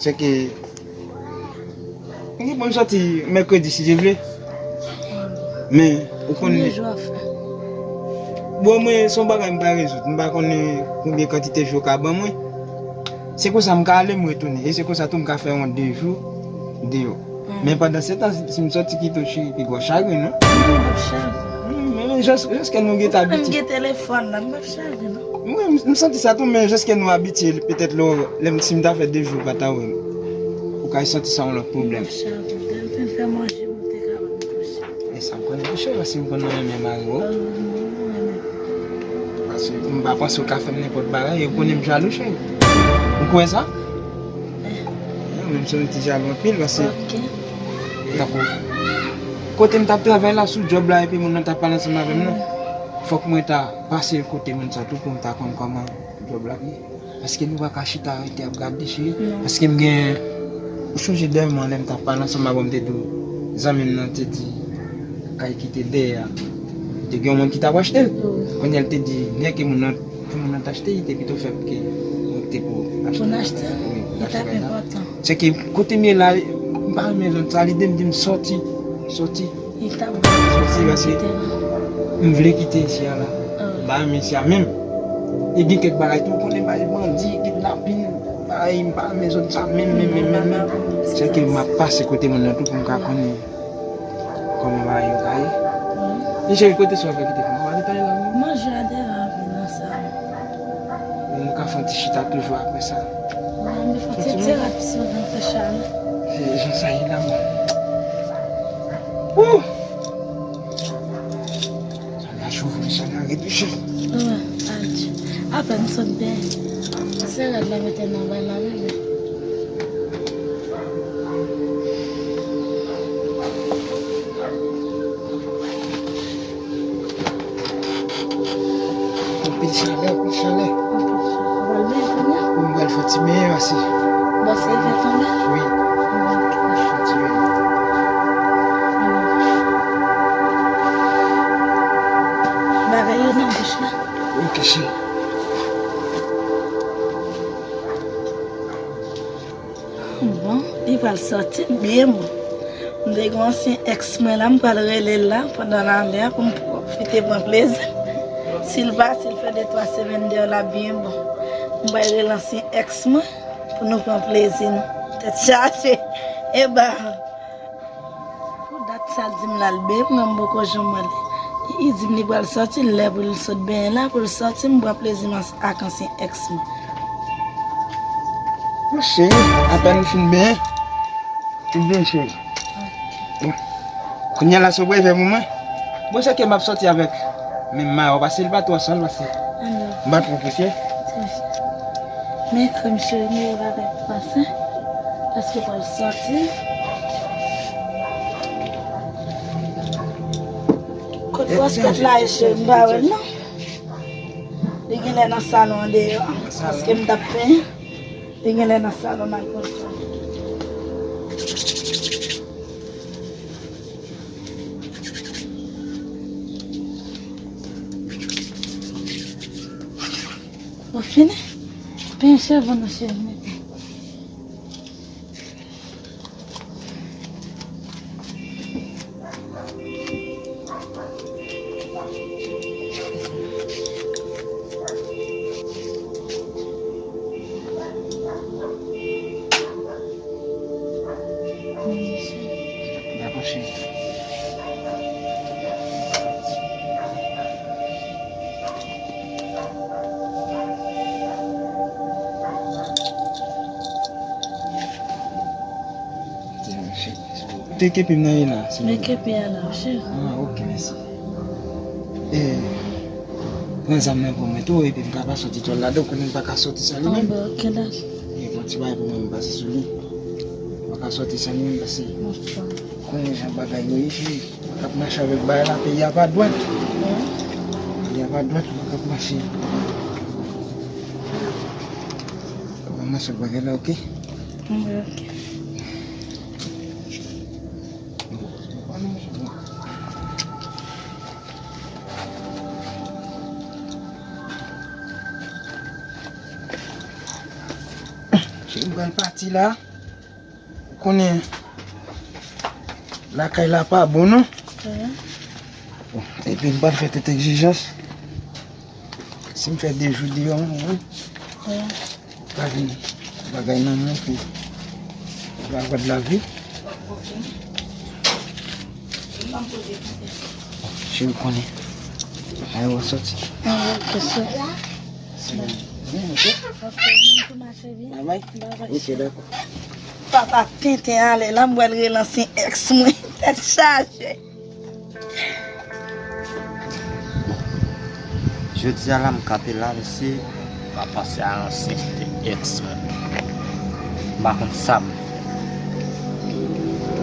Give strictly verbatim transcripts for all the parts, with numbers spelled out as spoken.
Se ke, mwen gen pou m sòti mèkredi si Dye vle. Men, ou konnen. Konbyen jou w ap fè? Bon, mwen, se yon bagay m pa rezoud. M pa konnen konbyen kantite jou yo ka ban mwen. Se konsa m ka ale, m retounen. E se konsa tou m ka fè yon de jou deyò. Men pandan se tan, si m sòti kite w cheri, pi gwo chagren, non? Non, m p ap chagren. Hmm, men, men jis, jiske nou gentan abitye. M gen telefòn la, m p ap chagren, non. Mwen, m, m santi sa tou, men jiske nou abitye, petèt lè, lè m, si m ta fè de jou ou pa ta wè m, ou ka santi sa yon lòt pwoblèm. M p ap chagren. Lè m fin fè manje, m te ka wè m kouche. E sa m konnen, monchè, paske m konn renmen mari w. Ah, m renmen. Paske m pa panse w ka fè m nenpòt bagay, e w konnen m jalou, cheri. Ou kwè sa? Non, men m se yon ti jalou anpil, paske, tankou, kote m t ap travay la, sou djòb la, epi moun nan t ap pale ansanm avè m nan, fòk mwen ta pase kote moun sa tou pou m ta konn kòman djòb la ye. Paske nou pa ka chita rete ap gade, cheri. Non. Paske m gen, ou sonje dèyèman lè m t ap pale ansanm avè w, m te di w, zanmi m nan te di, kay ki te dèyè a, te gen yon moun ki t ap achte l. Wi. Kounye a l te di, nèg ke moun nan, ke moun nan t achte, li te pito fè ke mwen te pou achte. Pou n achte? Wi, pou n achte kay la. Li t ap enpòtan. Se ke kote m ye la, m pa renmen zòn sa, lide m di m sòti, sòti. Li t ap bon. Sòti, paske m vle kite isi a la. Ah. M pa renmen isi a menm. E gen kèk bagay tou, ou konnen bagay bandi, kidnapin, bagay, m pa renmen zòn sa menm, menm, menm, menm, menm. Se ke m ap pase kote moun nan tou pou m ka konnen kòman bagay yo ka ye. Wi. E cheri, kote sa w fè kite fanm? Ou pa rete la menm? Manje a deja anpil nan sa. Nou ka fè yon ti chita toujou apre sa. Wi, nou fè yon ti, ti rad sou nan fè chalè. Se jan sa ye la, mwen. Wouh! Sa la chofe, sa la retouche. Wi, adje. Apèn sot benyen. Se rad la mete nan bal la, bebe. Anpil chalè, anpil chalè. Anpil chalè. Ou pral benyen kounye a? Wi, m pral fè ti benyen pase. Bò sa fè tonbe? Wi. Fè ti benyen. Bagay yo nan bouch la. Ok, cheri. Bon, li pral sòti byen bon. M te gen yon ansyen èks mwen la, m pral rele l la pandan l ale a pou m pwofite pran plezi. Si l pase, l fè de twa semèn deyò, l ap byen bon. M pral rele ansyen èks mwen pou nou pran plezi nou. Tèt chaje. Eba. Pou dat sa l di m l al benyen, mwen m poko janm ale. Li di m li pral sòti, l lè pou l sot benyen la, pou l sòti, m pran plezi m ak ansyen èks mwen. Mon cheri, apèn ou fin benyen, ou benyen cheri. Bon. Kounye a la, sa w pral fè pou mwen? Bon, se ke m ap sòti avèk menm mayo, paske l pa twò sal, paske m pa twò prese. Men krèm cheri, m wè bagay pou pase. Paske w pral sòti. Kot bòs kèt la ye cheri, m pa wè l non. Li genlè nan salon an deyò. Paske m t ap penyen. Li genlè nan salon m al pran swen. Ou fini? Penyen cheve w non cheri, mete. Dakò, cheri. Te kepi m nan ye la, se mwen. Men kepi a la, cheri. Ah, ok, mèsi. E, pran zam nan pou mwen tou, epi m ka pa sòti twò ladan, ou konnen m pa ka sòti san li menm. Ah, bon, ok, dakò. E, pran ti bagay pou mwen, m pase sou li. M pa ka sòti san li menm, pase. Ok. Konnen jan bagay yo ye, cheri. Mwen k ap mache avèk bagay la, peyi a pa dwèt. Peyi a pa dwèt, mwen k ap mache. Mwen mache ak bagay la, ok? Wi, ok. Cheri, m pral pati la. Konnen lakay la pa bon non. Bon, epi m pral fè tèt egzijans. Si m fè de jou deyò, m pa vin bagay nan mwen pou lavwa de lavi. Cheri konnen. Ay, w ap soti. Travay? Ok, dakò. Papa tenten ale la, m pral relanse ex mwen. Tèt chaje. Jodi a la, m kanpe la, mesye, m ap panse a ansyen ex mwen. M pa konn sa m fè.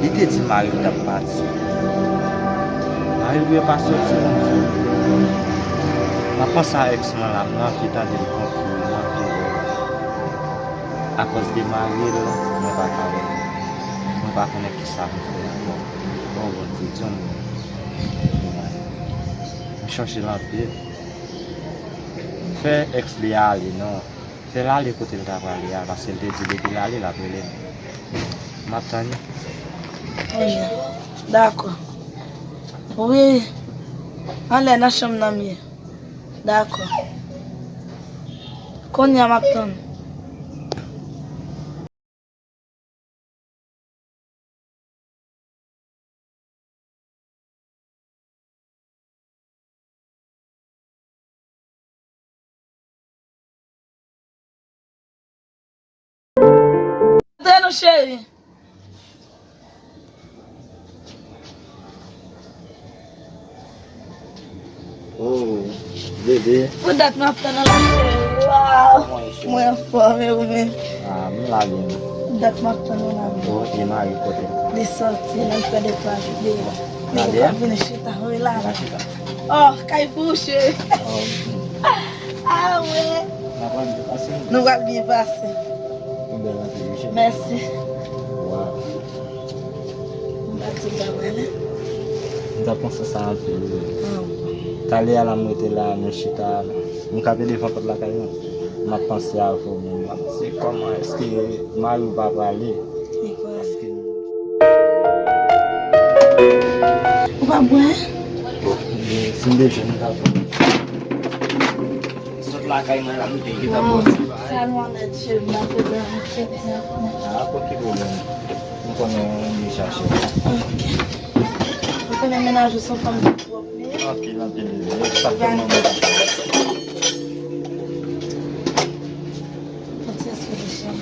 Li te di mari l t ap pati. Mari l dwe pa soti, Bondye. M ap panse a ex mwen la, m anvi tande l konpli, m anvi wè l. Akòz de mari l, mwen pa ka wè l. Mwen pa konnen kisa m fè ankò. O Bondye, di yon mo. M chèche l anpil. Fè ex li a ale non. Fè l ale kote l ta prale a, paske l te di depi l ale, l ap rele m. M ap tann li. Wi, dakò. Wi, anlè nan chanm nan m ye. Dakò. Kounye a m ap tann. Antre non, cheri. Oh, bebe. Pou dat m ap tann ou la, cheri. Waw. Kòman w ye, cheri? Mwen anfòm, e ou menm? Ah, m la byen. Pou dat m ap tann ou la, bebe. Oh, e mari w kote l? Li sòti, l al fè de twa jou deyò. Li poko vini chita, wi, la. L al chita. Oh, kay pou ou, cheri. Oh. Ah, wi. N ap byen pase. Nou pral byen pase. Ou bèl anpil, wi, cheri. Mèsi. Waw. M pa di w pa prale. M t ap panse sa anpil, wi. Ah, bon. Talè a la, m rete la, nou chita. M kanpe devan pòt lakay mwen. M ap panse avè w menm. M ap di, kòman èske mari w pa prale? Li prale. Èske ou pa bwè? Bon, si m te jwenn, m t ap bwè. Sot lakay mwen la, m te gentan bwè ti bagay. Sa nou anlè tchè, m ap fè bagay. Ah, pòkè pwoblèm. M konnen w vin chache. Ok. Ou konnen mennaj ou se yon fanm ki pwòp li ye. Anpil, anpil, bebe. Sa fè mwen bon. Yon ti espedisyon.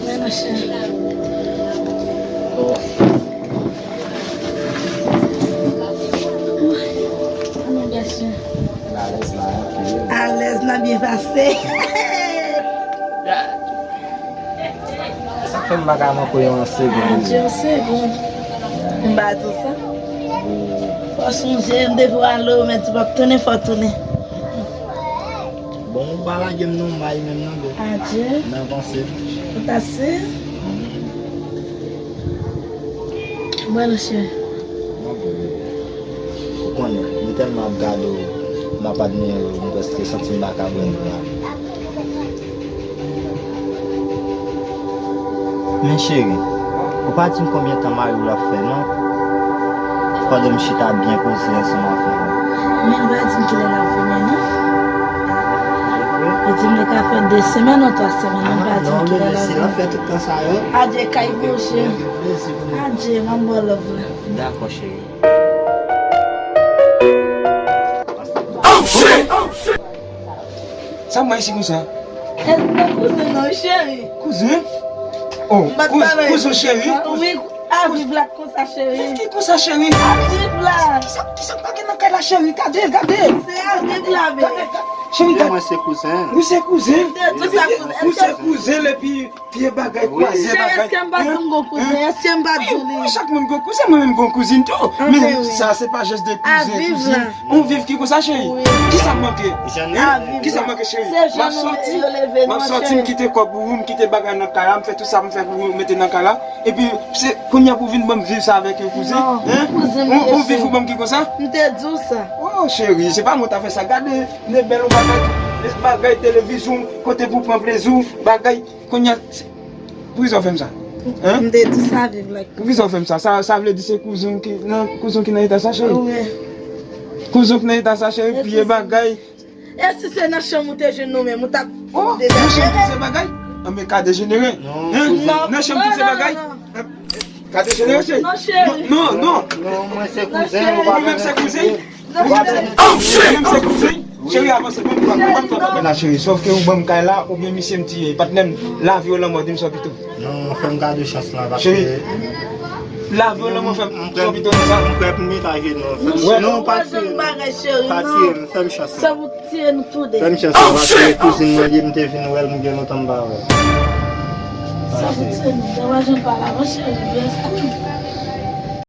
Mwen nan chen. Mwen nan chen. Alèz la, byen pase. Sa k fè m pa ka manke w yon segonn. Adye, yon segonn. M pa di w sa. Fò w sonje m depi w ale, w mèt di w p ap tounen, fò w tounen. Bon, ou pa lage m non, m bay menm non, bebe. Adye. Nan panse. Ou pase? Bwè non, cheri. Ou konnen, m tèlman ap gade w, m ap admire w, m prèske santi m pa ka bwè dlo a. Men cheri, ou pa di m konbyen tan mari w la ap fè non, pandan m chita byen poze ansanm avè w. Men l pa di m kilè l ap vini non. Li di m li ka fè de semèn ou twa semèn, men l pa di m kilè l ap vini. Adye kay pou ou cheri. Adye, m ap ba w love la. Dakò cheri. Oh shit! Sa m wè isi konsa? Èske kouzen nan cheri? Kouzen? Oh, kouzen cheri? Wi, Aviv la konsa cheri. Aviv ki konsa cheri? Aviv la. Kisa, kisa k pa gen nan kay la cheri? Gade l, gade l. Se Aviv la, bebe. Gade, gade. Cheri, gad. Mwen se kouzen. Ou se kouzen. Ou se kouzen, epi pye bagay kwaze bagay. Cheri, èske m pa di w m gon kouzen? Èske m pa di w li? Chak moun gon kouzen, mwen menm gon kouzin tou. Men sa se pa jès de kouzen, kouzin. On viv ki konsa, cheri. Kisa m manke? Kisa m manke, cheri? M ap sòti, m ap sòti, m kite kòb pou ou, m kite bagay nan kay la, m fè tout sa m fè pou ou, mete nan kay la. Epi se kounye a pou vin ban m viv sa avèk yon kouzin? On viv ou ban m ki konsa? M te di w sa. Oh, cheri, se pa mwen ta fè sa. Gade, ne bèl ou bagay, bagay televizyon, kote pou pran plezi w, bagay, kounye a, se, poukisa w fè m sa? M te di sa viv la. Poukisa w fè m sa? Sa, sa vle di se kouzin ki, nan, kouzin ki nan eta sa, cheri? Wi. Kouzin ki nan eta sa, cheri, pye bagay. E si se nan chanm ou te jwenn nou menm, ou t ap dejanere? Oh, nan chanm ki se bagay? An men ka dejenere. Nan chanm ki se bagay? Ka dejenere, cheri? Non, cheri. Non, non. Non, mwen se kouzen, ou pa menm se kouzen. Ou menm se kouzen. Cheri, avanse, ban m twa, ban m twa, ban m twa. La, cheri, sòf ke ou ban m kay la, oubyen misye m tiye. Patnè m, lavi ou lanmò, di m sa pito. Non, fè m gade chans la, paske... Cheri, lavi ou lanmò, fè m sa pito, non, sa. M prè pou m met ajenou. Non, pa tiye m. Pa tiye m, fè m chans la. Tiye nou tou de. Fè m chans la, paske kouzin mwen li, m te vin wè l, m gen lontan m pa wè l. Sa pou tiye nou, sa pa janm pale avan, cheri, byen koul.